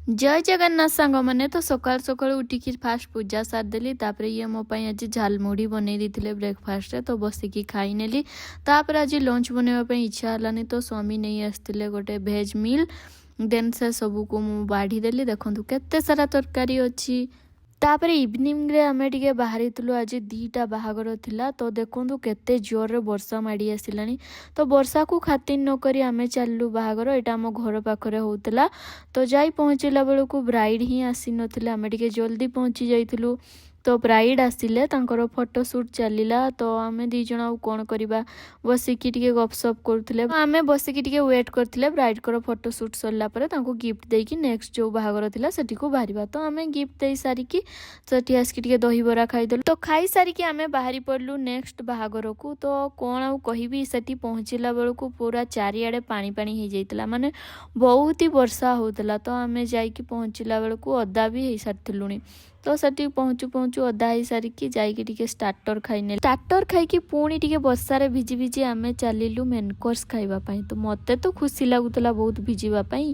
ଜୟ ଜଗନ୍ନାଥ ସାଙ୍ଗମାନେ। ତ ସକାଳୁ ସକାଳୁ ଉଠିକି ଫାଷ୍ଟ ପୂଜା ସାରିଦେଲି। ତାପରେ ଇଏ ମୋ ପାଇଁ ଆଜି ଝାଲମୁଢ଼ି ବନେଇ ଦେଇଥିଲେ ବ୍ରେକଫାଷ୍ଟରେ, ତ ବସିକି ଖାଇନେଲି। ତାପରେ ଆଜି ଲଞ୍ଚ ବନେଇବା ପାଇଁ ଇଚ୍ଛା ହେଲାନି, ତ ସ୍ୱାମୀ ନେଇ ଆସିଥିଲେ ଗୋଟେ ଭେଜ୍ ମିଲ୍। ଦେନ୍ ସେ ସବୁକୁ ମୁଁ ବାଢ଼ିଦେଲି। ଦେଖନ୍ତୁ, କେତେ ସାରା ତରକାରୀ ଅଛି। ତାପରେ ଇଭିନିଂରେ ଆମେ ଟିକେ ବାହାରିଥିଲୁ। ଆଜି ଦୁଇଟା ବାହାଘର ଥିଲା। ତ ଦେଖନ୍ତୁ, କେତେ ଜୋରରେ ବର୍ଷା ମାଡ଼ି ଆସିଲାଣି। ତ ବର୍ଷାକୁ ଖାତିର ନ କରି ଆମେ ଚାଲିଲୁ ବାହାଘର। ଏଇଟା ଆମ ଘର ପାଖରେ ହେଉଥିଲା। ତ ଯାଇ ପହଞ୍ଚିଲା ବେଳକୁ ବ୍ରାଇଡ଼ ହିଁ ଆସିନଥିଲେ। ଆମେ ଟିକେ ଜଲ୍ଦି ପହଞ୍ଚି ଯାଇଥିଲୁ। ତ ବ୍ରାଇଡ଼ ଆସିଲେ, ତାଙ୍କର ଫଟୋ ସୁଟ୍ ଚାଲିଲା। ତ ଆମେ ଦୁଇ ଜଣ ଆଉ କ'ଣ କରିବା, ବସିକି ଟିକେ ଗପସପ କରୁଥିଲେ। ଆମେ ବସିକି ଟିକେ ୱେଟ୍ କରିଥିଲେ, ବ୍ରାଇଡ଼ଙ୍କର ଫଟୋ ସୁଟ୍ ସରିଲା ପରେ ତାଙ୍କୁ ଗିଫ୍ଟ ଦେଇକି ନେକ୍ସଟ ଯେଉଁ ବାହାଘର ଥିଲା ସେଠିକୁ ବାହାରିବା। ତ ଆମେ ଗିଫ୍ଟ ଦେଇ ସାରିକି ସେଠି ଆସିକି ଟିକେ ଦହିବରା ଖାଇଦେଲୁ। ତ ଖାଇସାରିକି ଆମେ ବାହାରି ପଡ଼ିଲୁ ନେକ୍ସଟ ବାହାଘରକୁ। ତ କ'ଣ ଆଉ କହିବି, ସେଠି ପହଞ୍ଚିଲା ବେଳକୁ ପୁରା ଚାରିଆଡ଼େ ପାଣି ପାଣି ହେଇଯାଇଥିଲା, ମାନେ ବହୁତ ହି ବର୍ଷା ହେଉଥିଲା। ତ ଆମେ ଯାଇକି ପହଞ୍ଚିଲା ବେଳକୁ ଓଦା ବି ହେଇସାରିଥିଲୁଣି। ତ ସେଠି ପହଞ୍ଚୁ ପହଞ୍ଚୁ ଓଦା ହେଇସାରିକି ଯାଇକି ଟିକେ ଷ୍ଟାର୍ଟର ଖାଇନେଲି। ଷ୍ଟାର୍ଟର ଖାଇକି ପୁଣି ଟିକେ ବର୍ଷାରେ ଭିଜି ଭିଜି ଆମେ ଚାଲିଲୁ ମେନ୍ କୋର୍ସ ଖାଇବା ପାଇଁ। ତ ମୋତେ ତ ଖୁସି ଲାଗୁଥିଲା ବହୁତ ଭିଜିବା ପାଇଁ,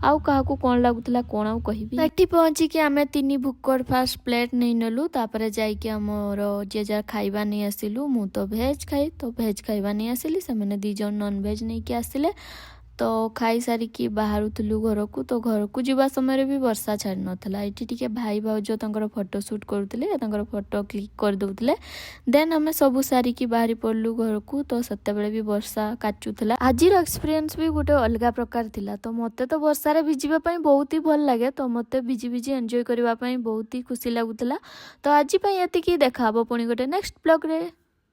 ଆଉ କାହାକୁ କ'ଣ ଲାଗୁଥିଲା, କ'ଣ ଆଉ କହିବି। ସେଠି ପହଞ୍ଚିକି ଆମେ ତିନି ଭୁକର ଫାଷ୍ଟ ପ୍ଲେଟ୍ ନେଇନେଲୁ। ତାପରେ ଯାଇକି ଆମର ଯିଏ ଯାହା ଖାଇବା ନେଇ ଆସିଲୁ। ମୁଁ ତ ଭେଜ୍ ଖାଇ, ତ ଭେଜ୍ ଖାଇବା ନେଇ ଆସିଲି। ସେମାନେ ଦୁଇ ଜଣ ନନ୍ଭେଜ୍ ନେଇକି ଆସିଲେ। ତ ଖାଇସାରିକି ବାହାରୁଥିଲୁ ଘରକୁ। ତ ଘରକୁ ଯିବା ସମୟରେ ବି ବର୍ଷା ଛାଡ଼ି ନଥିଲା। ଏଇଠି ଟିକେ ଭାଇ ଭାଉଜ ତାଙ୍କର ଫଟୋ ସୁଟ୍ କରୁଥିଲେ, ତାଙ୍କର ଫଟୋ କ୍ଲିକ୍ କରିଦେଉଥିଲେ। ଦେନ୍ ଆମେ ସବୁ ସାରିକି ବାହାରି ପଡ଼ିଲୁ ଘରକୁ। ତ ସେତେବେଳେ ବି ବର୍ଷା କାଚୁଥିଲା। ଆଜିର ଏକ୍ସପିରିଏନ୍ସ ବି ଗୋଟେ ଅଲଗା ପ୍ରକାର ଥିଲା। ତ ମୋତେ ତ ବର୍ଷାରେ ଭିଜିବା ପାଇଁ ବହୁତ ହି ଭଲ ଲାଗେ। ତ ମୋତେ ଭିଜି ଭିଜି ଏନ୍ଜୟ କରିବା ପାଇଁ ବହୁତ ହି ଖୁସି ଲାଗୁଥିଲା। ତ ଆଜି ପାଇଁ ଏତିକି। ଦେଖା ହବ ପୁଣି ଗୋଟେ ନେକ୍ସଟ ବ୍ଲଗ୍ରେ।